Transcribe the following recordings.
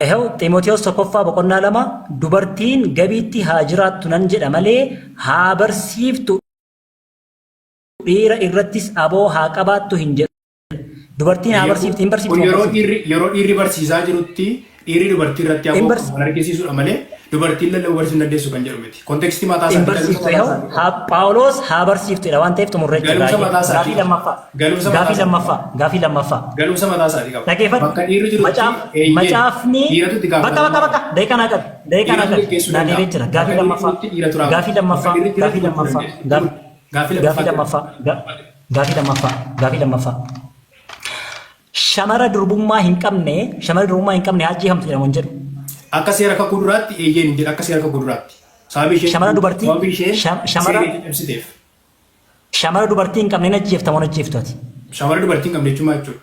Ehew Xiimotewos tokkoffaa boqonnaa 2 dubartiin gabiitti haa jiraattu nan jedha malee haa barsiiftu dhiira irrattis aboo haa qabaattu hin jedhu. Dubartiin haa barsiiftu hin barsiiftu Kun moo hin yeroo barsiiftu? dhiirri yeroo dhiirri barsiisaa jirutti dhiirri dubartii irratti Hin aboo barsi qabu kan argisiisudha malee dubartiin lallabuu barsiisuu hin dandeessu kan jedhu miti. Kontekstii mataa hin isaatii galumsa barsiiftu mataa ehew isaatii qaba. haa Phaawulos haa barsiiftu jedha waan ta'eef xumurree jirra Galumsa baay'ee. mataa isaatii Gaafii qaba. lammaffaa Galumsa mataa gaafii isaatii lammaffaa qaba. gaafii lammaffaa. Galumsa mataa isaatii qaba. Dhageeffadhu. Bakka dhiirri jirutti Macaaf eeyyeen macaafni dhiiratu itti bakka bakka gaafatamummaa bakka qaba. daqiiqaa naa qabi daqiiqaa naa Dhiiratu qabi geggeessuu naa danda'a. deebi'ee jira Bakka gaafii dhiirri lammaffaa jirutti dhiiratu raawwata. gaafii Bakka lammaffaa dhiirri jirutti gaafii dubartiin lammaffaa dandeessi. gaafii Gaaffii gaafii lammaffaa lammaffaa gaafii lammaffaa gaafii lammaffaa shamara durbummaa hin qabne shamara durbummaa hin qabne haa ajjeefamtu jedhamu hin jedhu. Akka seera kakuu duraatti eeyyeen hin jedhu akka seera kakuu duraatti. Sababii isheen Shamara dubartii sababii isheen shamara seera cabsiteef. shamara dubartii hin qabne hin ajjeeftamu hin ajjeeftu ati. Shamara dubartii hin qabne jechuun maal jechuudha?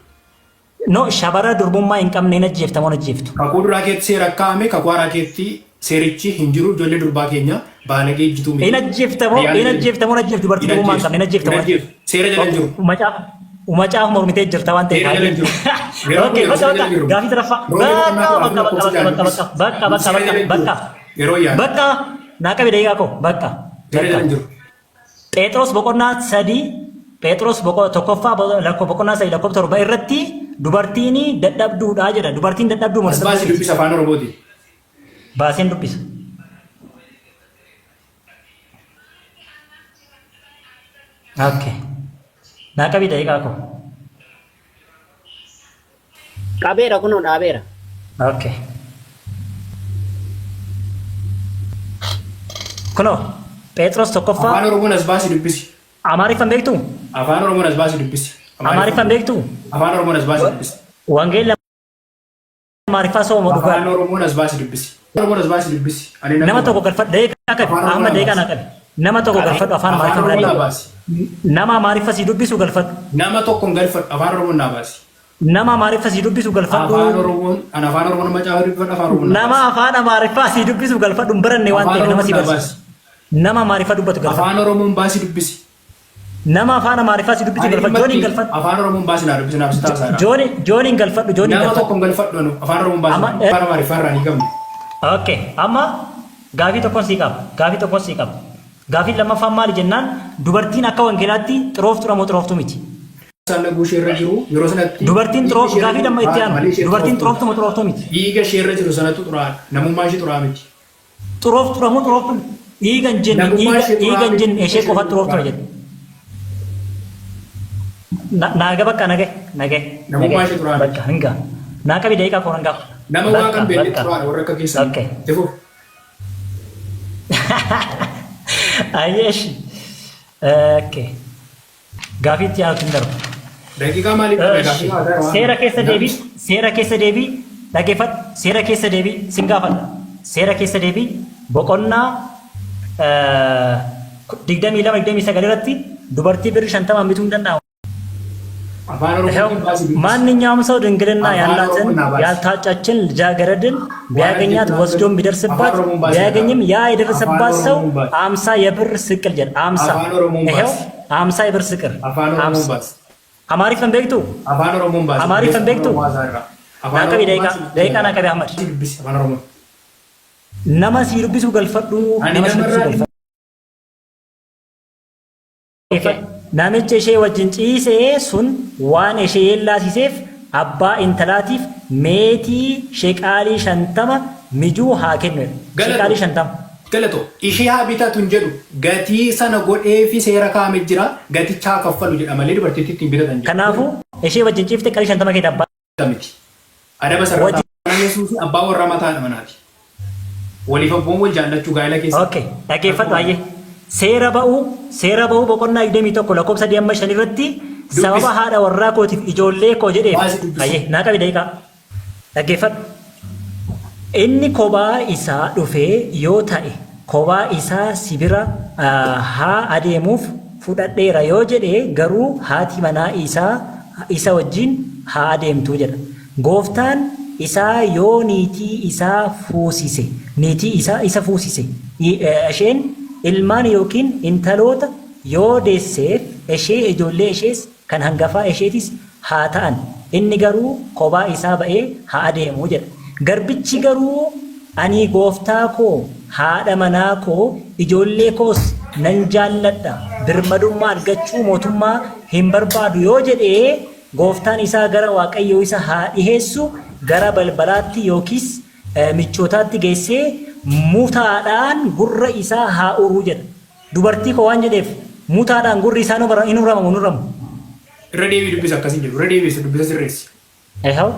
No shamara durbummaa hin qabne hin ajjeeftamu hin ajjeeftu. Kakuu duraa keetti seera kaa'ame kakuu haaraa keetti seerichi hin jiru ijoollee durbaa keenya baalagee ejjituu miti. Hin ajjeeftamu Ayyaana hin jedhu. ajjeeftamu hin ajjeeftu dubartii Hin durbummaa hin ajjeesu. qabne hin ajjeeftamu Hin hin ajjeeftu. ajjeesu. Seera jala hin jiru. Macaafa macaafa mormitee jirta waan ta'eef Seera jala hin jiru. Yeroo kun Okay, yeroo bakka seera bakka jala jiru. gaafii sadaffaa Roobee bakka boqonnaa bakka kudha bakka afur bakka lakkoofsa bakka bakka bakka Seera bakka jala hin jiru. bakka Yeroo yaadu. bakka naa qabi daqiiqaa koo bakka Seera jala bakka hin jiru. Phexros boqonnaa 3 Phexros tokkoffaa boqonnaa 3 lakkoofsa 7 irratti dubartiin dadhabduudha jedha. Dubartiin dadhabduu moo As dadhabduu baasii miti? dubbisa afaan Oromootiin. Baaseen dubbisa. Okay. Naa qabi daqiiqaa koo. Qabeera kunoo dhaabeera. Okay. Kunoo Phexros tokkoffaa Afaan Oromoon as baasii dubbisi. Amaariffan beektuu? Afaan Oromoon as baasii dubbisi. Amaariffan beektuu? Afaan Oromoon as baasii dubbisi. Wangeela Amaariffaa sooma dhugaa. Afaan Oromoon as baasii dubbisi. Afaan Oromoon as baasii dubbisi. Ani nan Nama dhuga. tokko galfadhu daqiiqaa qabi. Afaan Oromoo Ahmad naa daqiiqaa naa baasi. qabi. Nama tokko galfadhu afaan Afaan Amaariffaa Oromoo naa naa baasi. Nama Amaariffa sii dubbisu galfadhu. Nama tokko hin galfadhu. Afaan Oromoon naa baasi. Nama Amaariffa sii dubbisu galfadhu. Afaan Oromoon an afaan Oromoon macaafa dubbifadhu afaan Oromoon naa Nama baasi. afaan Amaariffaa sii dubbisu galfadhu hin baranne waan Afaan ta'eef nama Oromoon sii naa barsiisu. baasi. Nama Amaariffa dubbatu galfadhu. Afaan Oromoon baasi dubbisi. Nama afaan Amaariffaa si dubbisu Ani galfadhu. Jooniin dhimmatti galfadhu. afaan Oromoon baasi naa dubbisi naaf si taasaadha. Jooni Jooniin galfadhu. Jooniin Nama galfadhu. tokko hin galfadhu anu afaan Oromoon baasi Amma afaan Amaariffaa irraa hin hiikamne. Okay. Amma gaafii tokkon sii qaba. Gaafii tokkon sii qaba. Gaafiin lammaffaan maali jennaan dubartiin akka wangeelaatti xirooftuudha moo xirooftuu miti? Isaan laguu ishee irra jiru yeroo sanatti Dubartiin dhiiga xiroof ishee irra gaafii jiru lamma itti xuraa'aadha aanu. malee isheen Dubartiin xirooftuu xirooftuu miti. moo xirooftuu miti? Dhiiga ishee irra jiru sanatu xuraa'aadha. Namummaa ishee xuraa'aa miti. Xurooftuudha moo xurooftuu miti? Dhiiga hin jenne Namummaa dhiiga ishee dhiiga xuraa'aa hin miti. jenne Dhiiga ishee ishee qofatti jiru xurooftuudha xuraa'aadha. jedhe. Naaga bakka nage nage nage Namummaa ishee xuraa'aa miti. bakka hinga naa qabi daqiiqaa koo nan gaafa Nama waaqa bakka hin beekne bakka xuraa'aadha warra akka keessanii. okay Itti fufi. Ayyee eshi okay gaafii itti aanutti hin darbu. Daqiiqaa maaliif qabe Eshi gaafii haasaa waan seera keessa deebii seera keessa deebii dhaggeeffadhu seera keessa deebii sin gaafadha seera keessa deebii boqonnaa 22 29 irratti dubartii birri 50 bituu hin danda'amu. Afaan ይኸው Oromootiin baasii dubbisi. ማንኛውም ሰው ድንግልና Afaan ያላትን Oromoon naa baasi. ያልታጨችን ልጃገረድን Waan ቢያገኛት ajjeefnaan ወስዶም galu. ቢደርስባት Afaan Oromoon baasi ቢያገኝም jedha. ያ Afaan የደረሰባት ሰው Oromoon baasi. 50 የብር ስቅል ጀ 50 Afaan Oromoon ይኸው baasi. 50 የብር ስቅል Afaan Oromoon 50 baasi. አማሪፈን ቤክቱ Afaan Oromoon baasi. አማሪፈን Obboleessa ቤክቱ Oromoo haasaa irraa. Afaan ናቀቢ Oromoon ደቂቃ baasi ደቂቃ dubbisi. ናቀቢ አህመድ Dubbisi afaan Oromoon. nama sii dubbisu galfadhu Ani nama sii dubbisu namarraa galfadhu Namicha ishee wajjin ciise sun waan ishee yeellaasiseef abbaa intalaatiif meetii sheqaalii 50 mijuu haa kennu jedha. Galatoo. Sheqaalii 50. Galatoo. Ishee haa bitatu hin jedhu gatii sana godheefi seera kaa'ame jira gaticha haa kaffalu jedha malee dubartittii ittiin bitatan jedhu. Kanaafuu ishee wajjin ciifte qarshii 50 keeti abbaa miti. Adaba sarara Wajji- Yesuus abbaa warraa mataa haadha manaati. Waliif abboon wal jaallachuu gaa'ela keessa. Okay, dhaggeeffadhu hayyee. Seera ba'uu seera ba'uu boqonnaa 21 lakkoofsa 3 amma 5 irratti Dubbisi. sababa haadha warraa kootiif ijoollee koo jedheef Baasi dubbisi. hayyee naa qabi daqiiqaa. Dhaggeeffadhu. Inni kophaa isaa dhufee yoo ta'e kophaa isaa si bira haa adeemuuf fudhadheera yoo jedhe garuu haati manaa isaa isa wajjin haa adeemtu jedha. Gooftaan isaa yoo niitii isaa fuusise, niitii isaa isa fuusise, isheen ilmaan yookiin intaloota yoo deesseef ishee ijoollee ishees kan hangafaa isheetis haa ta'an, inni garuu kophaa isaa ba'ee haa adeemu jedha. Garbichi garuu ani gooftaa koo, haadha manaa koo, ijoollee koos nan jaalladha, birmadummaa argachuu mootummaa hin barbaadu yoo jedhe, gooftaan isaa gara Waaqayyoo isa haa dhiheessu, gara balbalaatti yookiis michootaatti geessee mutaadhaan gurra isaa haa uru jedha. Dubartii koo waan jedheef mutaadhaan gurri isaa hin urama moo hin uramu? Irra deebii dubbisa akkas hin jedhu. Irra deebii dubbisa sirreessi. Ehaw.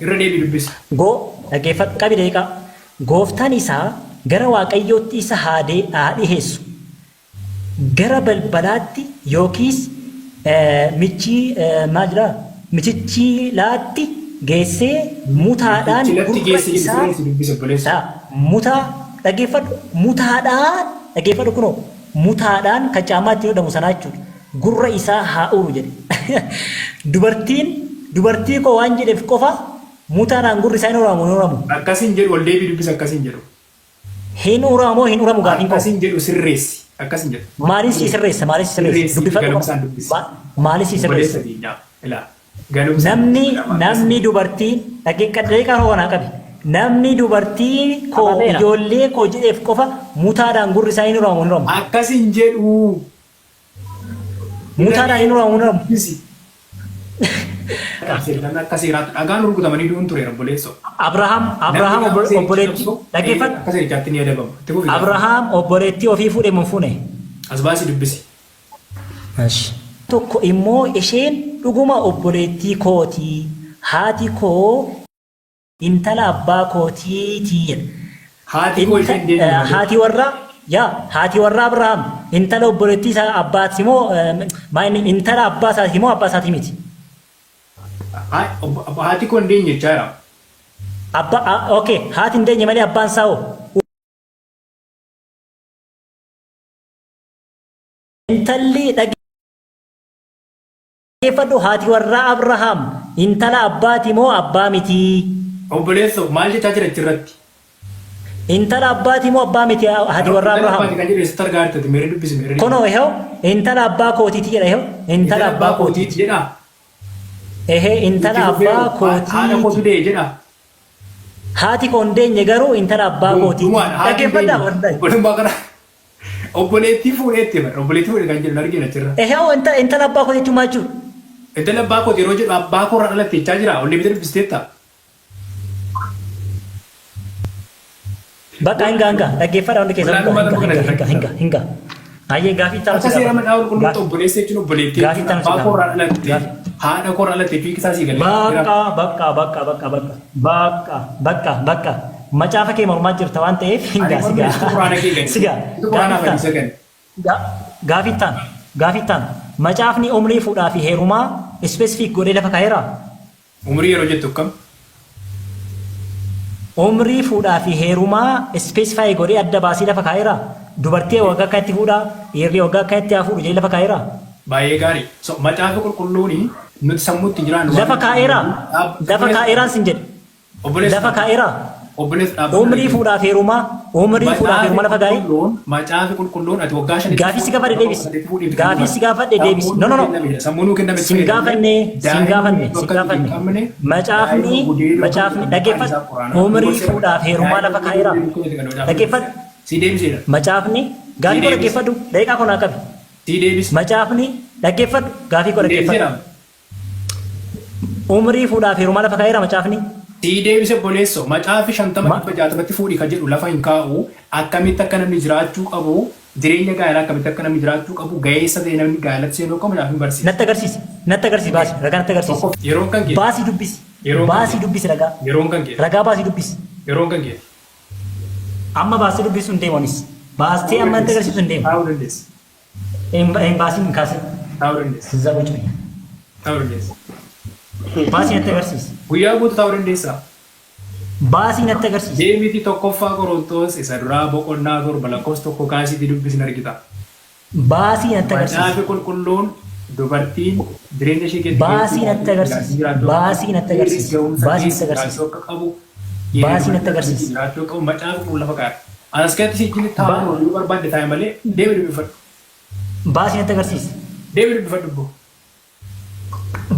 Irra deebii dubbisa. Goo dhaggeeffadhu qabi daqiiqaa. Gooftaan isaa gara Waaqayyootti isa haa dhiheessu. Gara balbalaatti yookiis michii maal jedhaa michichilaatti geessee mutaadhaan Michilatti gurra geessi jedhu isaa sirreessi dubbisa obboleessa. Mutaa dhaggeeffadhu mutaadhaan dhaggeeffadhu kunoo mutaadhaan kan caammaa ittiin hodhamu sanaa jechuudha. Gurra isaa haa uru jedhe. Dubartiin dubartii koo waan jedheef qofa mutaadhaan gurri isaa hin uramu hin uramu. Akkas hin jedhu ol deebii dubbisa akkas hin jedhu. Hin uramu moo hin uramu gaafiin koo. Akkas hin jedhu sirreessi. Akkas hin jedhu. Maaliin sii sirreessa maaliin sii sirreessa Sirreessi dubbifadhu galumsaan qofa. dubbisi. Maaliin sii sirreessa. Obboleessa keenyaa ilaa galumsaan Namni dubbisi lama akkas hin namni jedhu. dubartii daqiiqa daqiiqaa koo kanaa qabi. Namni dubartii koo Qabateera. ijoollee koo jedheef qofa mutaadhaan gurri isaa hin uramu hin uramu. Akkas hin jedhu. Mutaadhaan hin uramu hin uramu. Dubbisi. Namni akka seeraatti dhagaan rukutamanii du'uun tureera obboleessoo. Abrahaam Namni Abrahaam gaafa seericha obboleettii cabsu dhaggeeffadhu. akka seerichaatti ni adabama. Itti fufi gaafa. Abrahaam obboleettii ofii fuudhe moo hin fuune? As baasii dubbisi. Tokko immoo isheen dhuguma obboleettii kooti, haati koo intala abbaa kootiiti jedha. Haati koo isheen deemte malee. Haati warraa yaa haati warraa Abrahaam intala obboleettii isaa abbaati moo maa inni intala abbaa isaati moo abbaa isaatii miti? Haati koo hin deenye jechaa jira. Abba okay haati hin deenye malee abbaan isaa hoo? Intalli dhaggeeffadhu haati warraa Abrahaam intala abbaati moo abbaa mitii? Obboleessoo maal jechaa jira achirratti? Intala abbaati moo abbaa miti haati warraa Intala Abrahaam? abbaati kan jedhu eessatti argaa jirtati? Meerre dubbisi meerre Kunoo dubbisi. ehoo intala abbaa kootiiti jedha ehoo intala Intala abbaa abbaa kootiiti. kootiiti jedha. Ehee intala Itti fufee abbaa haadha kootu kootiiti. da'e jedha. Haati koo hin deenye garuu intala abbaa kootiiti. Dhumaadha haati hin Dhaggeeffadhaa deenye. wallahi. Obbolummaa kana Obboleettii fuudheetti bar. Obboleettii fuudhe kan jedhu hin argine achirra. Ehee intala abbaa koo jechuun maal jechuudha? Intala abbaa kooti yeroo jedhu abbaa koorraa dhalatte jechaa jira. Ol deebitee dubbisteetta. Bakka hinga hinga dhaggeeffadha hundi keessan hinga Wallaalummaa hinga nama kana hinga hinga rakkisa. hinga. Ayyee gaafii itti aanu Akka si seera gaafadha. macaafa qulqulluutti Gaafii obboleessa jechuun obboleettii gaafii jechuun itti aanu si abbaa gaafadha. koorraa dhalatte Gaafii. haadha koorraa dhalatte fi isaa sii galee jira. Bakka bakka bakka bakka bakka bakka bakka bakka macaafa kee mormaa jirta waan ta'eef Ani hingaa mormine sigaa situ quraana kee gane. sigaa Situ quraana gaafii itti hadiisa aanu. gane. Gaafii itti aanu gaafii itti aanu macaafni umrii fuudhaa fi heerumaa specific godhee lafa kaa'eeraa? Umrii yeroo jettu akkam? Umrii fuudhaa fi heerumaa specify godhee adda baasee lafa kaa'eeraa? Dubartii waggaa akkanatti fuudhaa, dhiirri waggaa akkanatti haa fuudhu jedhee lafa kaa'eeraa? Baay'ee gaarii. So, macaafa qulqulluuni nuti sammuutti hin jiraannu waan Lafa kaa'eeraa? Dhaab- Lafa kaa'eeraan sin jedhe. Obboleessa Lafa kaa'eeraa? Obboleessa dhaabbata Umrii fuudhaa fi heerumaa, umrii fuudhaa fi heerumaa lafa kaa'ee? qulqulluun macaafi qulqulluun ati waggaa shanitti Gaafii si gaafadhe deebisi. fuudhiif kan Gaafii si gaafadhe deebisi. No, no, no. Sammuu nuu kenname Sin gaafanne, sin gaafanne, sin gaafanne. Macaafni, macaafni dhaggeeffadhu. Umrii fuudhaa fi heerumaa lafa kaa'eeraa? Dhaggeeffadhu. Si deebiseera. Macaafni gaafii koo deebisi. dhaggeeffadhu. Daqiiqaa koo naa qabi. Si deebisi. Macaafni dhaggeeffadhu. Gaafii koo Si dhaggeeffadhu. deebiseera. Umrii fuudhaa fi heerumaa lafa kaa'eera macaafni? Sii deebise obboleesso, macaafi 50 660tti fuudhi ka jedhu lafa hin kaa'u, akkamitti akka namni jiraachuu qabu, jireenya gaa'elaa akkamitti akka namni jiraachuu qabu, ga'eessa ta'ee namni gaa'elatti seenuu akka qabu macaafni barsiisa. Natti agarsiisi. Natti agarsiisi baasi. Ragaa natti agarsiisi. Tokkoff, yeroon kan keeti. Baasii dubbisi. Yeroon kan Baasii keeti. dubbisi ragaa. Yeroon kan keeti. Ragaa baasii dubbisi. Yeroon kan keeti. Amma baastee dubbisuu hin deemu anis. Baastee Taa'uu amma natti dandeessa. agarsiisu hin deemu. Taa'uu dandeessa. Hin baasin hin kaasin. Taa'uu dandeessa. Sizza bocu. Taa'uu dandeessa. Baasii natti agarsiisi. Guyyaa guutuu taa'uu dandeessaa? Baasii natti agarsiisi. Deemiti tokkoffaa Qorontoos isa duraa boqonnaa 7 lakkoofsa 1 kaasiitii dubbisi hin argita. Baasii natti agarsiisi. Macaafi qulqulluun dubartiin jireenya ishee keessatti Baasii natti agarsiisi. Baasii natti dhiirris agarsiisi. ga'umsa Baasii keessa natti agarsiisi. jiraachuu akka qabu, Baasii natti agarsiisi. jiraachuu akka qabu macaafa qulqulluu lafa kaa'e. Anas keessatti si wajjin taa'uu yoo barbaadde taa'i malee deemi dubbifadhu. Baasii natti agarsiisi. Deemi dubbifadhu bbo.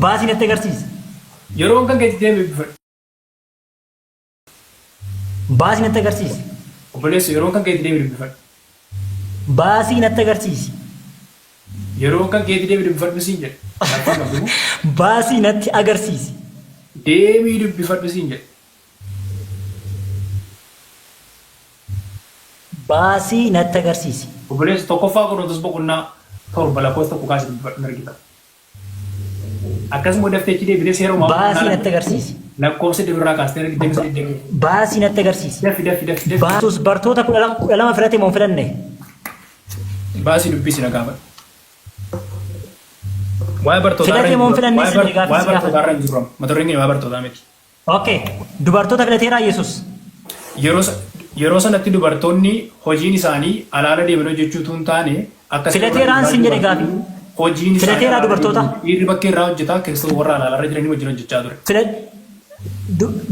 Baasii natti agarsiisi. Yeroon kan keetti deemi dubbifadhu. Baasii natti agarsiisi. Obboleesso yeroo kan keetti deebi dubbifadhu. Baasii natti agarsiisi. Yeroo kan keetti deebi dubbifadhu siin jedhe. Laffaa qabdu moo? Baasii natti agarsiisi. Deebii dubbifadhu siin jedhe. Baasii natti agarsiisi. Obboleesso tokkoffaa Qorontos boqonnaa 7 lakkoofsa 1 kaasii dubbifadhu hin argita. Akkasuma daftee achi deebitee seera uumamaa Baasii boqonnaa natti agarsiisi. lakkoofsa irraa kaastee 23 24. Baasii natti agarsiisi. Dafi dafi dafi dafi. Yesuus bartoota 12 filate moo hin filanne? Baasii dubbisi na gaafadhu. Waa'ee bartootaa irra Filate hin moo hin jiru. filanne Waa'ee sin gaaffii waa'ee si gaafadhe. bartootaa irra hin jiru amma. Mata dureen keenya waa'ee bartootaa miti. Okay. Dubartoota filateeraa Yesuus? Yeroo yeroo sanatti dubartoonni hojiin isaanii alaala deemanii hojjechuu utuu hin taane akka seera Filateeraan sin jedhe gaafii. Hojiin isaanii Filateeraa alaala dubartoota? deemanii dhiirri bakkee irraa hojjetaa Kiristoos warra alaalarra jiranii wajjin hojjechaa ture. Fila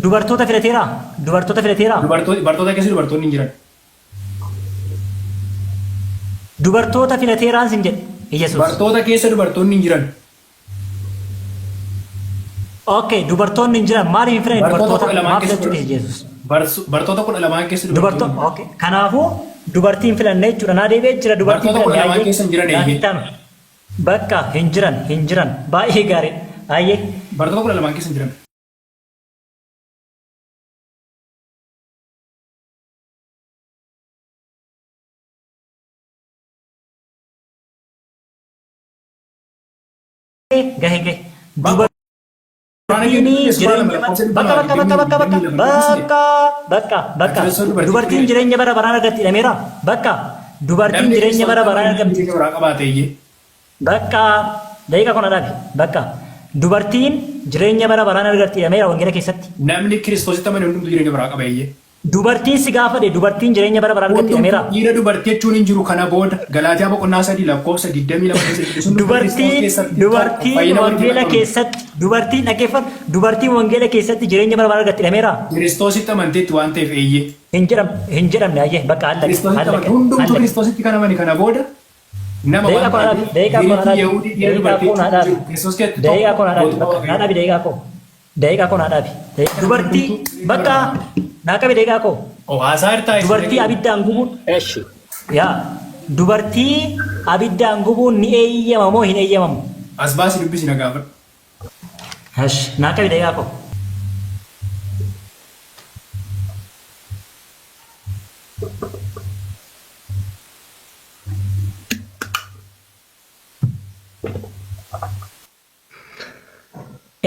dubartoota filateeraa? Dubartoota filateeraa? Dubartoota bartoota keessa dubartoonni hin jiran. Dubartoota filateeraan sin jedhe Yesuus. Bartoota keessa dubartoonni hin jiran. Okay, dubartoonni hin jiran maaliif hin filanne Bartoota dubartoota 12 maaf keessa filachuu dhiise Yesuus? Bartoota 12 keessa Dubartoota dubartoonni okay. Kanaafuu dubartii hin filanne jechuudha. Naa deebi'ee jira dubartii Bartoota filanne 12 ayyee. keessa hin jiran Naa eeyyee. itti aanu. Bakka hin jiran hin jiran baay'ee gaarii. Ayyee. Bartoota 12 keessa hin jiran. Gahe gahe. Dubartiin jireenya bakka bakka bakka bakka bakka bakka bakka bakka dubartiin jireenya bara baraan argatti jedhameera. Bakka dubartiin jireenya bara baraan argatti. Bakka daqiiqa kana dhaabi. Bakka dubartiin jireenya bara baraan argatti jedhameera wangeela keessatti. Namni Kiristoositti amane hundumtuu jireenya baraa qaba eeyyee. Dubartiin si gaafadhe dubartiin jireenya bara baraan argatti Hundumtuu jedhameera. dhiira dubartii jechuun hin jiru kana booda Galaatiyaa boqonnaa 3 lakkoofsa 22 keessa jiru sun Kiristoos Dubartiin keessatti tokko dubartiin fayyina walitti wangeela qabamte. keessatti dubartiin dhaggeeffadhu dubartiin wangeela keessatti jireenya bara baraan argatti jedhameera. Kiristoositti amanteetti waan ta'eef eeyyee. Hin jedham hin jedhamne ayyee bakka allaqe Kiristoositti allaqe amante hundumtuu allaqe. Kiristoositti kan amane kana booda nama Daqiiqaa waan koo naa dhaabi ta'eef daqiiqaa koo naa Giriikii dhaabi Yahudii dhiira daqiiqaa dubartii koo naa jechuun hin dhaabi jiru Kiristoos keessatti daqiiqaa tokko koo naa dhaabi mootummaa bakka naa Waaqayyoo. dhaabi daqiiqaa koo daqiiqaa koo naa dhaabi dubartii bakka naa qabi daqiiqaa koo Oh, haasaa jirtaa isin dubartii dhageenye. abiddaan gubuun Eshi. yaa dubartii abiddaan gubuun ni eeyyama moo hin eeyyamamu? As baasi dubbisi na gaafadhu. Hash naa qabi daqiiqaa koo.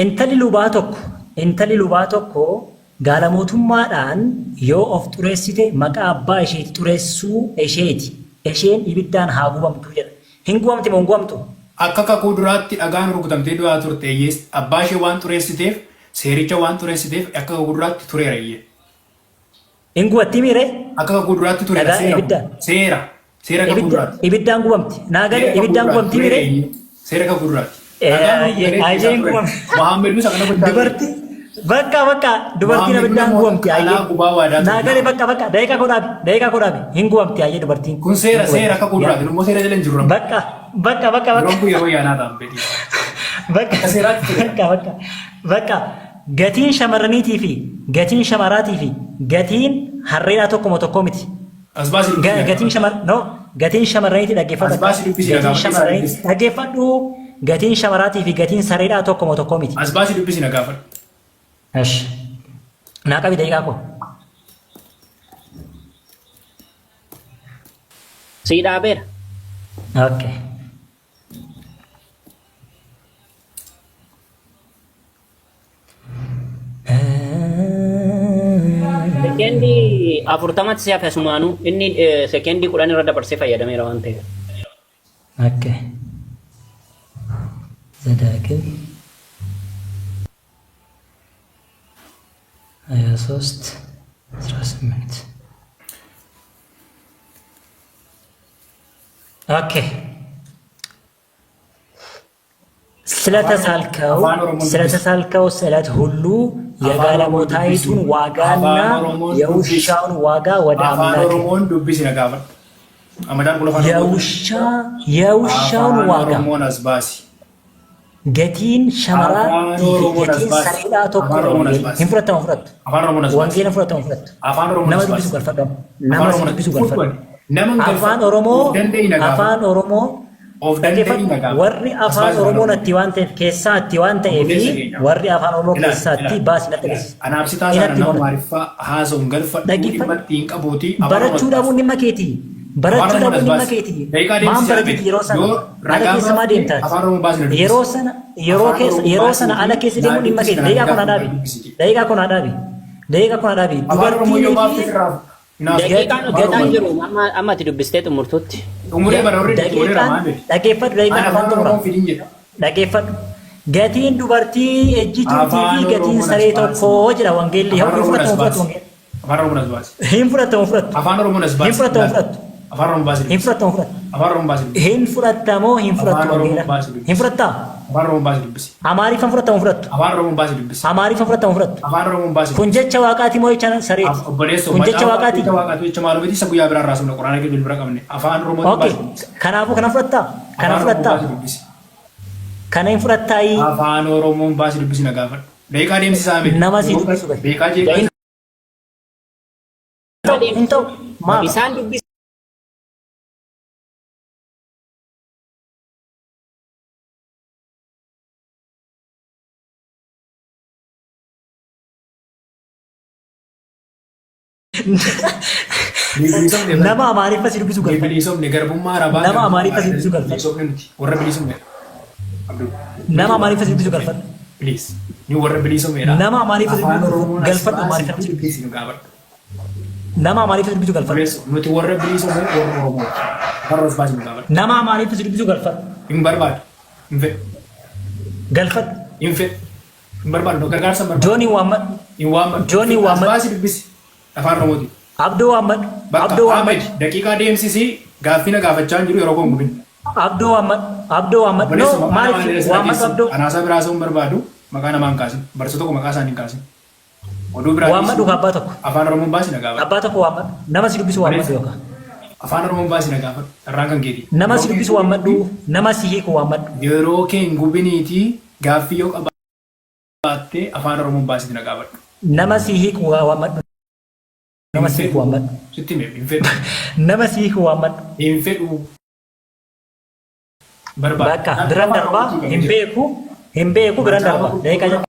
Intalli lubaa tokko intalli lubaa tokko gaalamootummaadhaan yoo of xureessite maqaa abbaa isheeti xureessuu isheeti, isheen ibiddaan haa gubamtu jedha. Hin gubamti moo hin gubamtu? Akka kakuu duraatti dhagaan rukutamtee du'aa turte, eeyyee, abbaa ishee waan xureessiteef, seericha waan xureessiteef akka kakuu duraatti tureera, eeyyee. Hin gubattii mii ree? Akka kakuu duraatti tureera, Dhagaa seera kun. ibiddaan. Seera. Seera kakuu Ibidda, duraatti. ibiddaan gubamti. Naa gale Seera kakuu ibiddaan duraatti gubamtii mii tureera, ree? eeyyee. Seera kakuu duraatti. Eh, Dhagaan ayyee rukutamee ayyee keessaa hin ture. gubamti. Mohaammed Musa kana gochaa ture. Dubartii bakka bakka dubartiin Mohaammed abiddaan namoota gubamti ayyee. qalaa gubaa waadaa Naa ture. gale bakka bakka daqiiqaa koo dhaabi daqiiqaa koo dhaabi hin gubamti ayyee dubartiin. Kun Hin seera seera gubamti. kakuu Yaa duraatti. Immoo seera jala hin jirru amma. bakka bakka bakka bakka Yeroon kun yeroo yaanaa ta'an beetii. bakka Akka seeraatti ture. bakka bakka bakka Gatiin shamarraniitii fi gatiin shamaraatii fi gatiin harreedhaa tokkuma tokkoo miti. As baasi dubbisi na Gatiin gaafadhu. shamar no gatiin shamarraniitii dhaggeeffadhu As akka baasi dubbisi na gatiin gaafadhu. Isaa shamarranii dubbisi. dhaggeeffadhu gatiin shamaraatii fi gatiin sareedhaa tokkuma tokkoo miti. As baasi dubbisi na gaafadhu. Esh. Naa qabi daqiiqaa koo. Sii dhaabeera. Okay. Sekendii 40tti si hafe asumaanuu inni sekendii 10 irra dabarsee fayyadameera waan ta'eef. Okay. ዘዳግም 23 18 okay ስለተሳልከው Afaan Oromoon dubbisi. ስለተሳልከው ስዕለት ሁሉ Afaan Oromoon dubbisi. የጋለሞታይቱን ዋጋና Afaan Oromoon dubbisi. የውሻውን ዋጋ ወደ Afaan አምላክ Oromoon dubbisi na gaafadhu. Amadaan kun afaan Oromoon የውሻ የውሻውን Afaan ዋጋ Oromoon as baasi. Gatiin Afaan shamaraatii fi Oromoon as gatiin baasi. sareedhaa Afaan tokkodha Oromoon as wangeelli. baasi. Hin fudhattamu fudhattu. Afaan Oromoon as baasi. Wangeela fudhatamu fudhattu. Afaan Oromoon Nama as dubbisu baasi. galfadhu. Afaan Nama si Oromoon dubbisu fudhu galfadhu. ani. Nama hin Afaan galfadhu. Of Oromoo danda'ii na gaafadhu. afaan Oromoo Of danda'ii na dhaggeeffadhu. gaafadhu. Warri As afaan baasi afaan Oromoo Oromoo. natti waan ta'eef keessaa itti waan ta'eef Obboleessa keenya. warri afaan Oromoo Ilaali keessaa itti ilaali baasi natti ilaali. agarsiisa. Anaaf si taasisa Inatti nama himona. Amaariffaa haasa'uun galfadhu dhimma Dhaggeeffadhu. itti hin qabuuti afaan Oromoo Barachuu as baasi. dhabuun dhimma keeti. Afaan Barachuu Oromoon dhabuun as dhimma baasi. keeti. Daqiiqaa Maan deemsisaa baratiti miti. yeroo sana Yoo ala ragaa keessa maa baafte deemtaati? afaan Oromoo baasi na dubbisi. Yeroo sana yeroo Afaan keessa Oromoo yeroo sana ala baasiitii keessa naa deemuun dhimma dubbisi keeti. kanaan Daqiiqaa kun gaafa haa dhaabi. na dubbisi. Daqiiqaa kun haa dhaabi. Daqiiqaa kun haa dhaabi. Afaan Oromoo yoo Dubartiinii baafte fi sirraa naaf Daqiiqaan afaan hojjetaan Oromoo. jiru amma amma ati dubbistee xumurtutti. Umurii bara warri xumureera daqiiqaan maal beekti? dhaggeeffadhu Ani daqiiqaan afaan afaan xumura. Oromoon fidin jedha. Dhaggeeffadhu. Gatiin dubartii ejjituutii fi Afaan gatiin Oromoon as saree baasi. tokko jedha wangeelli. Afaan Hin Oromoon as fudhatamu fudhatu baasi. wangeelli. Afaan Oromoon as baasi. Hin fudhatamu fudhattu. Afaan Oromoon as Hin baasi. fudhatamu Ilaali. fudhattu. Afaan Oromoon baasi Hin dubbisi. fudhatamu fudhattu. Afaan Oromoon baasi dubbisi. Hin fudhatamoo hin fudhattu Afaan Oromoon wangeela. baasi Hin dubbisi. fudhattaa? Afaan Oromoon baasi dubbisi. Amaariffaan fudhatamu fudhattu. Afaan Oromoon baasi dubbisi. Amaariffaan fudhatamu fudhattu. Afaan Oromoon baasi Kun dubbisi. jecha waaqaati moo jecha sareeti? Obboleessoo Kun jecha macaafa waaqaati? jecha waaqaatu jecha maaloo miti isa guyyaa biraa irraa sumna quraana keenya bira qabne afaan Oromootiin Okay. baasi dubbisi. Kanaafuu kana fudhattaa? Kana Afaan Oromoon fudhattaa? baasi dubbisi. Kana hin fudhattaayi? Afaan Oromoon baasi dubbisi na gaafadhu. Daqiiqaa deemsisaa miti. Nama si dubbisu gadi. Daqiiqaa jeeqaa Hin ta'u, hin ta'u. Maaf? Isaan dubbis Bilisoomne bari. Nama Amaariffa si dubbisu Ni galfadhu. bilisoomne garbummaa arabaa Nama garbummaa Amaariffa si dubbisu galfadhu. bilisoomne nuti warra bilisoomne. Abdul. Nama Amaariffa si dubbisu galfadhu. Please. Ni warra bilisoomedha. Nama Amaariffa si Afaan dubbisu Oromoon as galfadhu baasii Amaariffa si dubbisu. dubbisi nu gaafadhu. Nama Amaariffa si dubbisu galfadhu. Obboleessoo nuti warra bilisoomne warra Oromooti. Afaan Oromoo as baasii nu gaafadhu. Nama Amaariffa si dubbisu galfadhu. Hin barbaadu. Hin fedhu. Galfadhu. Hin fedhu. Hin barbaadu. Gargaarsa hin barbaadu. Joonii waammadhu. Hin waammadhu. Joonii As waammadhu. baasii dubbisi. Afaan Oromootiin. Abdoo waammadhu. Bakka Abdoo waammadhu. Ahmed daqiiqaa deemsisii gaaffii na gaafachaa hin jiru yeroo koo hin gubin. Abdoo waammadhu. Abdoo waammadhu. Obboleessa No maqaa namaa maaliif illee waammadhu Abdoo? Anaasaa biraa haasa'uu hin barbaadu maqaa namaa hin kaasin. Barsiisota tokko maqaa isaanii hin kaasin. Oduu biraa Waammadhu dhiisi. abbaa tokko. Afaan Oromoon baasi na gaafadhu. Abbaa tokko waammadhu. Nama si dubbisu waammadhu yookaan. Afaan Oromoon baasi na gaafadhu. Carraan kan keeti. Nama si dubbisu waammadhu. Nama si hiiku waammadhu. Yeroo kee hin gubiniitii gaaffii yoo qabaatte afaan Oromoon baasi na gaafadhu. Nama si hiiku waammadhu. Nama Hin si hiiku fedhu. waammadhu. Sitti hime hin fedhu. Nama si hiiku waammadhu. Hin fedhu. Barbaadu. Bakka biran darbaa hin beeku. Hin beeku biran darbaa. Daqiiqaa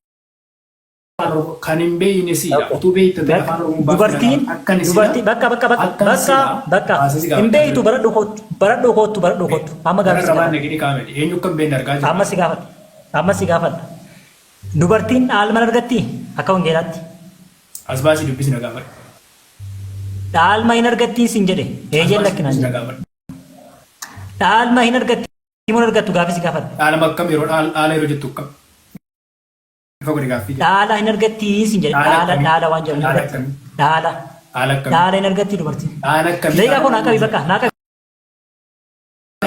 Kan hin beekne siidha. Okay. Utuu beekte ta'e afaan Oromoon baasii na Dubartiin gaafadhu. Akkan siidha. dubartii bakka bakka bakka Akkan bakka siidha. bakka Baasii si hin gaafadha. beektu baradhu kootu baradhu kootu baradhu kootu amma Gara gaaffii si rabaan gaafadha. nagini kaamedha. Eenyu akka hin beekne argaa jirra. Amma si gaafadha. Amma si gaafadha. Dubartiin dhaalma argatti akka wangeelaatti. As baasii dubbisi na gaafadhu. Dhaalma hin argattiin siin jedhe. As Eeyyeen baasii lakkinaan dubbisi na jedhe. gaafadhu. Dhaalma hin argatti moo hin argattu gaaffii si gaafadha. Dhaalma akkam yeroo dhaala yeroo jettu akkam? Ifa godhi gaaffii jedhe. Dhaala hin argatti siin jedhe. Dhaala Dhaala akkamii? dhaala waan jedhamu hin Dhaala argatti. akkamii? Dhaala Dhaala akkamii? dhaala hin argatti dubartiin. Dhaala akkamii? Daqiiqaa kun naa qabi bakka naa qabi.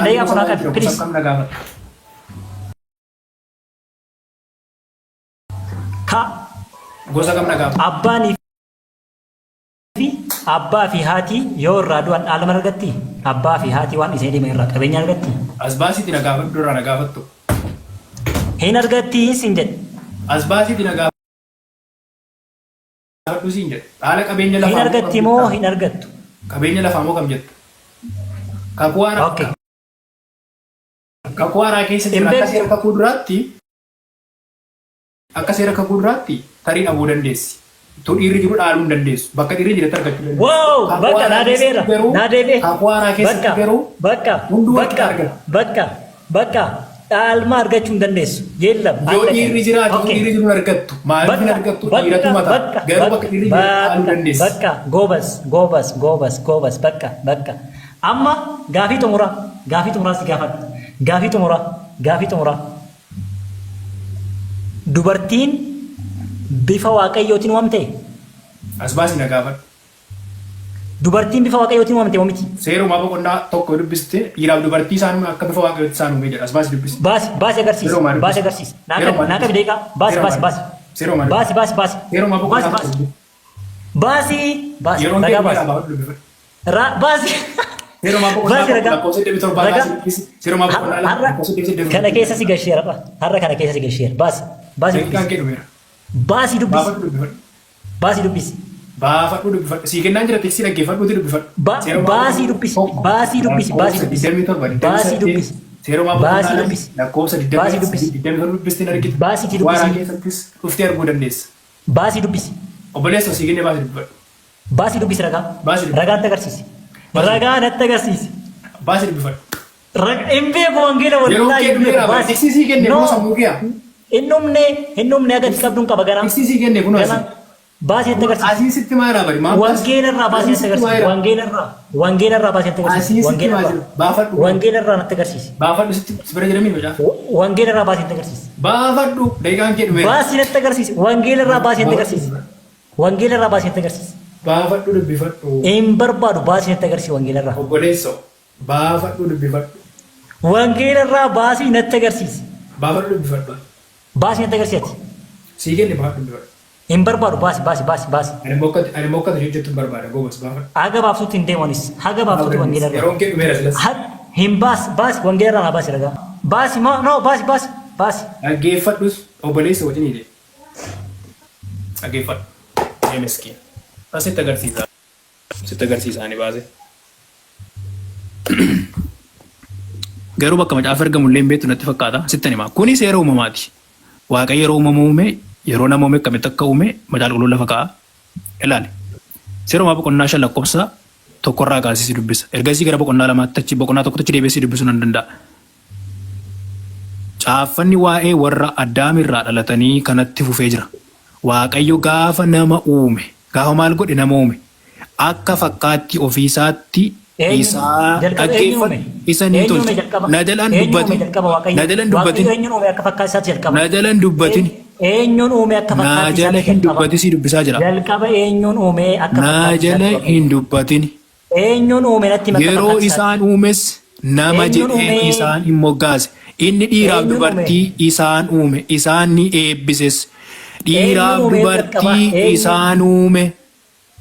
Daqiiqaa kun naa qabi Gosa please. akkam na gaafadhu. Ka Gosa kam na gaafadhu? abbaanii fi abbaa fi haati yoo irraa du'an dhaalma argatti? Abbaa fi haati waan isee deeman irraa qabeenya argatti? As baasiiti na gaafadhu irraa na gaafattu. Hin argatti siin jedhe. As baasiiti na gaafadhu siin jedhe. Dhaala qabeenya Hin lafaa moo kam argatti moo jetta? hin argattu? Qabeenya lafaa moo kam jetta? Kakuu haaraa Okay. kakuu haaraa keessa Hin jira akka beeku. seera kakuu duraatti akka seera kakuu duraatti tarii dhabuu dandeessi. Utuu dhiirri jiru dhaaluu hin dandeessu. Bakka dhiirri jiretti argachuu dandeessi. Wow! Kakuu Bakka haaraa naa deebi'eera. keessatti garuu Naa deebi'e. kakuu haaraa keessatti Bakka garuu bakka hunduu wal qixa bakka argata. bakka bakka dhaalma argachuu hin dandeessu. Yeellam Yoo allaqe. dhiirri jiraate utuu Okay. dhiirri jiru hin argattu. Maaliif hin Bakka argattu? Dhiiratu bakka mataa. bakka Garuu bakka bakka dhiirri jiretti dhaaluu bakka dandeessi. bakka goobas goobas goobas goobas bakka bakka amma gaafii xumuraa gaafii xumuraa si gaafadha gaafii xumuraa gaafii xumuraa Dubartiin bifa Waaqayyootiin uumamte? As baasi na gaafadhu. Dubartiin bifa Waaqayyootiin uumamte moo miti? Seera Uumaa boqonnaa tokko yoo dubbiste dhiiraaf dubartii isaan uume akka bifa Waaqayyootti isaan uume jedha. As baasi dubbisi. Baasi baasi agarsiisi. Seera Uumaa Baasi dubbisi. agarsiisi. Naa Seera qabi Uumaa naa qabi dubbisi. daqiiqaa. Baasi Seera baasi Uumaa baasi. dubbisi. Seera Uumaa Baasi dubbisi. baasi baasi. Seera Uumaa Baasi boqonnaa tokko baasi. dubbisi. Baasi baasi Yeroon kee ragaa dhumeera baasi. baafadhu dubbifadhu. Ra baasi. Seera uumamaa boqonnaa Baasi tokko ragaa. lakkoofsa 27 Ragaa. kaasee dubbisi. Seera uumamaa boqonnaa 2 Har'a lakkoofsa 28 kana keessa si gasheera. Har'a kana keessa si gasheera. Baasi. Baasi Daqiiqaan dubbisi. kee dhumeera. Baasi dubbisi. Baafadhu dubbifadhu. Baasi dubbisi. Baafadhu dubbifadhu. Sii kennaan jira tekstii dhaggeeffadhuuti dubbifadhu. Ba- Seera uumamaa Baasii boqonnaa dubbisi. 1 Baasii dubbisi. Baasii lakkoofsa dubbisi. 27 Baasii 28 dubbisi. Seera uumamaa Baasii boqonnaa 2 dubbisi. lakkoofsa Baasii dubbisi. 27 dubbistiin argita. Baasiitii Waaraa dubbisi. keessattis dhuftee arguu dandeessa. Baasii dubbisi. Obboleessa sii kennee baasii dubbifadhu. Baasii dubbisi ragaa. Baasii dubbisi. Ragaa natti agarsiisi. Baasii Ragaa natti agarsiisi. Baasii dubbifadhu. Hin beeku wangeela Yeroo wallaahi kee hin beeku dhumeera bara. baasi. Tiksii sii kenne No kunoo sammuu kee. hin dhumne hin dhumne haga itti qabduun qaba ganaa. Tiksii sii kenne kunoo Ganaa asii. baasii natti agarsiisi. Asii sitti maayira bari. Maal baasi? Wangeela irraa baasii Asii natti sitti agarsiisi. maayira. Wangeela irraa wangeela irraa baasii natti agarsiisi. Asii sitti Wangeela maa irraa jira. Baafadhu kunoo. wangeela irraa natti agarsiisi. Baafadhu sitti si bira jiramii macaafa. Wangeela irraa baasii natti agarsiisi. Baafadhu daqiiqaan kee dhumeera. Baasii natti agarsiisi. Wangeela irraa baasii natti Baafadhu agarsiisi. dubbifadhu. Wangeela irraa baasii natti agarsiisi. Baafadhu dubbifadhu. Hin barbaadu baasii natti agarsiisi wangeela irraa. Obboleessoo baafadhu dubbifadhu. Wangeela irraa baasii natti agarsiisi. Baafadhu dubbifadhu. Baasii natti agarsiisi ati. Sii kenne baafadhu dubbifadhu. Hin barbaadu baasi baasi baasi baasi. Ani immoo akka ani immoo akka ati hojjettu hin barbaada goobas baafadhu. Haga baaftutti hin deemanis. Haga baaftutti wangeela irraa. Yeroon kee dhumeera silas. Hin baas baasi wangeela irraa naa baasi ragaa. Baasi moo no baasi baasi baasi. Dhaggeeffadhus obboleessa wajjin hidhe. Dhaggeeffadhu. Ee miskiin. Asitti agarsiisa. Sitti agarsiisa ani baase. Garuu bakka macaafa ergamu illee hin beektu natti fakkaata. Sittan hima. Kuni seera uumamaati. Waaqayyo yeroo uumama uume, yeroo nama uume akkamitti akka uume macaafa qulqulluun lafa kaa'a. Ilaali. Seera uumamaa boqonnaa 5 lakkoofsa tokkorraa kaasee si dubbisa. Ergasii gara boqonnaa lamaatti achi boqonnaa tokkotti achi deebi'ee si dubbisuu nan danda'a. Caaffanni waa'ee warra Addaamirraa dhalatanii kanatti fufee jira. Waaqayyo gaafa nama uume, gaafa maal godhe nama uume? Akka fakkaattii ofii isaatti Eenyu isaa jalqaba eenyu uume? dhaggeeffadhu, isa ni Eenyu uume tolche. jalqaba? Na jalaan Eenyu uume dubbatin, jalqaba Waaqayyo? na jalaan Waaqayyo dubbatin, eenyuun uume akka fakkaattii isaatti jalqaba? na jalaan dubbatin, Eenyuun uume akka na fakkaattii jala isaatti hin jalqaba? dubbatin si dubbisaa jira. Jalqaba eenyuun uume akka Na fakkaattii jala isaatti Waaqayyo? hin dubbatin. Eenyuun uume natti himi akka Yeroo fakkaattii isaatti? isaan uumes nama Eenyuun jedhee uume? isaan in moggaase. Inni dhiiraaf Eenyuun uume? dubartii isaan uume, isaan ni eebbises. Eenyuun Dhiiraaf uume jalqaba? dubartii Eenyuun isaan uume,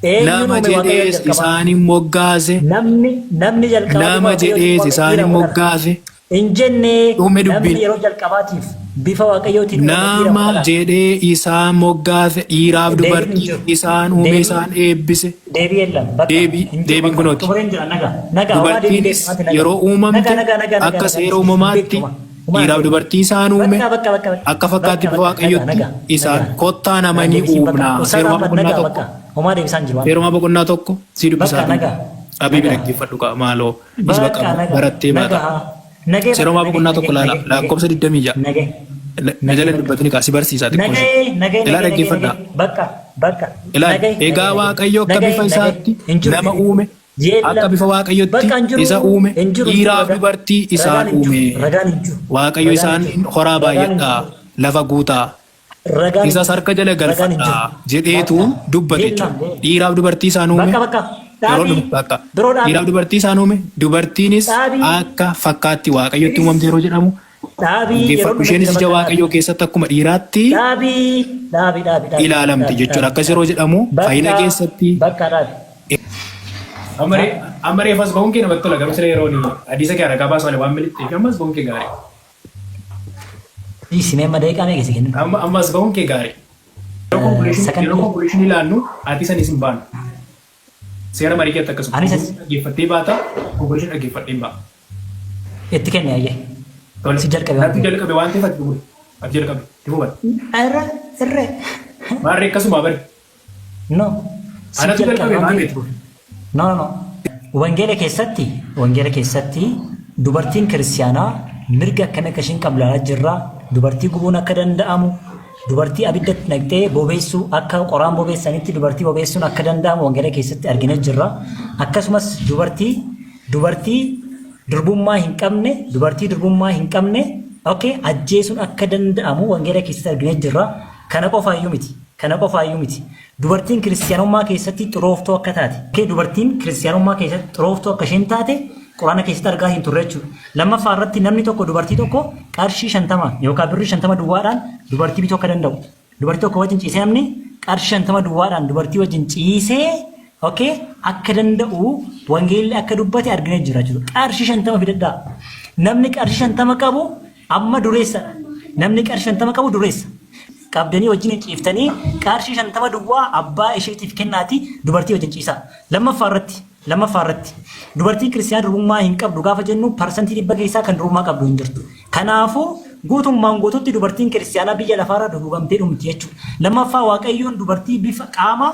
eenyuun nama uume Waaqayyo jedhees jalqaba? isaan in moggaase. Namni namni jalqaba bifa Nama Waaqayyootiin jedhees uumame isaan dhiira in moo dhala? moggaase. Hin jenne Dhume namni dubbiin. yeroo jalqabaatiif bifa Waaqayyootiin uumame dhiira moo Nama dhala? jedhee isaan moggaase, dhiiraaf Deebiin hin dubartii jiru. isaan uume, Deebiin isaan eebbise. deebii ellam bakka Deebii hin jiru deebiin bakka kunooti. xumureen jira naga naga homaa deebii Dubartiinis deebimaati naga yeroo naga uumamte naga naga naga akka naga seera hin uumamaatti beektu homaa homaa hin dhiiraaf beektu. dubartii isaan uume Bakka bakka bakka bakka akka fakkaatti bakka bifa bakka naga Waaqayyootti naga isaan naga kottaa nama naan ni deebisiin bakka uumna. ustaaz Seera uumamaa Ahmad boqonnaa naga 1 bakka homaa deebisaan jiru waan Seera uumamaa boqonnaa 1 sii bakka dubbisaa naga Abiibi naga dhaggeeffadhu kaa maaloo is bakka bakka naga barattee naga baata. haa nagee Seera bakka uumamaa nagee boqonnaa nagee 1 laala nagee nagee lakkoofsa 26 nagee na nagee jala bakka dubbatini kaa si barsiisaa xiqqoo ishee. nagee nagee Ilaa nagee nagee nagee dhaggeeffadhaa. bakka bakka Ilaali, nagee nagee egaa nagee Waaqayyo akka nagee bifa nagee isaatti hin jiru nama deebiin uume, akka yeellam bifa Waaqayyotti bakka hin jiru isa uume, hin jiru hin jiru dhiiraaf ragaan dubartii isaan ragaan hin jiru uume. ragaan hin jiru Waaqayyo ragaan hin isaan jiru horaa ragaan hin baay'adhaa, jiru lafa guutaa, ragaan hin isas jiru harka jala ragaan hin jiru galfadhaa jedheetu bakka dubbate yeellam jechuudha. Dhiiraaf dubartii isaan uume, bakka bakka yeroo dhaabii dhumu bakka biroo dhaabii dhiiraaf dubartii isaan uume, dubartiinis dhaabii akka fakkaatti Waaqayyotti uumamte yeroo jedhamu, dhaabii yeroo dhaggeeffadhu. dhume Isheenis jira ija bakka dhaabii Waaqayyoo keessatti akkuma dhiiraatti dhaabii dhaabii dhaabii dhaabii ilaalamti dhaabii jechuudha. dhaabii Akkas yeroo jedhamu fayyina bakka keessatti bakka dhaabii Amma reefu as bahuun kee namatti tola garuu sila yeroo hadiisa kee ragaa baasu waan miliqxeef amma as bahuun kee gaarii. Dhiisi mee amma daqiiqaa meeqa si kennu? Amma amma as bahuun kee gaarii. Yeroo conclusion yeroo Sakandii conclusion ilaannu ati sanis hin baanu. Seera marii keetti akkasuma. Anis Conclusion dhaggeeffattee baata conclusion dhaggeeffadhee hin ba'a. itti kenne ayyee. Tole. Si jalqabe waan Natti ta'eef. jalqabe waan ta'eef ati xumuri. Ati jalqabe. Itti fufa. Irra irra. Maarree akkasuma bari. No. Si Anatu jalqabe jalqabe waan maal ta'eef. itti fufi. No no no. Wangeela keessatti wangeela keessatti dubartiin kiristiyaanaa mirga akkamii akka ishiin qabdu ilaalaa jirra. Dubartii gubuun akka danda'amu, dubartii abiddatti naqxee bobeessuu akka qoraan bobeessanitti dubartii bobeessuun akka danda'amu wangeela keessatti argina jirra. Akkasumas dubartii dubartii durbummaa hin qabne dubartii durbummaa hin qabne okay, ajjeesuun akka danda'amu wangeela keessatti argina jirra. Kana qofaayyuu miti. Kana qofaayyuu miti. Dubartiin kiristiyaanummaa keessatti xurooftuu akka taate, okay, dubartiin kiristiyaanummaa keessatti xurooftuu akka isheen taate Quraana keessatti argaa hin turre jechuudha. Lammaffaa irratti namni tokko dubartii tokko qarshii 50 yookaan birrii 50 duwwaadhaan dubartii bituu akka danda'u. Dubartii tokko wajjin ciisee namni qarshii 50 duwwaadhaan dubartii wajjin ciisee Okay? Akka danda'u wangeelli akka dubbate arginee jira jechuudha. Qarshii 50 fidadhaa. Namni qarshii 50 qabu amma dureessadha. Namni qarshii 50 qabu dureessa. Qabdanii wajjin hin ciiftanii, qarshii 50 duwwaa abbaa isheetiif kennaati dubartii wajjin ciisaa. Lammaffaa irratti dubartiin kiristiyaana durbummaa hin qabdu gaafa jennu, 100% keessaa kan durbummaa qabdu hin jirtu. Kanaafuu guutummaan guututti dubartiin kiristiyaanaa biyya lafaarra dugugamtee dhumti jechuudha. Lammaffaa, Waaqayyoon dubartii bifa qaama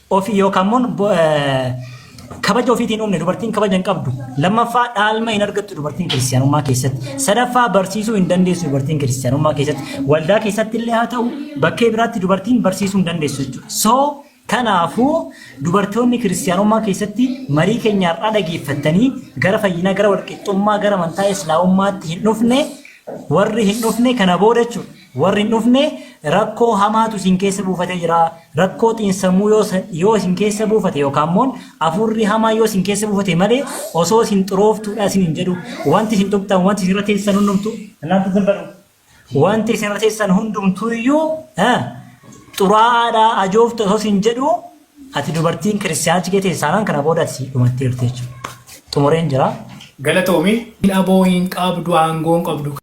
ofii yookaan immoo kabaja ofiitiin uumne, dubartiin kabaja hin qabdu. Lammaffaa, dhaalma hin argattu dubartiin kiristiyaanummaa keessatti. Sadaffaa, barsiisuu hin dandeessu dubartiin kiristiyaanummaa keessatti. Waldaa keessatti illee haa ta'u, bakkee biraatti dubartiin barsiisuu hin dandeessu jechuudha. So kanaafuu dubartoonni kiristiyaanummaa keessatti marii keenya har'aa dhageeffattanii gara fayyinaa, gara walqixxummaa, gara amantaa islaamummaatti hin dhufne, warri hin dhufne kana booda jechuudha. Warri hin dhufne rakkoo hamaatu isin keessa buufatee jira. Rakkoo xiinsammuu yoo isin keessa buufate yookaan immoo hafuurri hamaa yoo isin keessa buufate malee, osoo isin xurooftuudha isin hin jedhu. Wanti isin tuqxan, wanti isin irra teessan hundumtuu, እናንተ ዝም በሉ. Wanti isin irra teessan hundumtuu iyyuu xuraa'aadha, ajooftu osoo isin jedhu, ati dubartiin kiristiyaanichi kee teessaanaan kana booda ati dhumatteerti jechuudha. Xumureen jira. Galatoomi. Aboo hin qabdu, aangoo hin qabdu.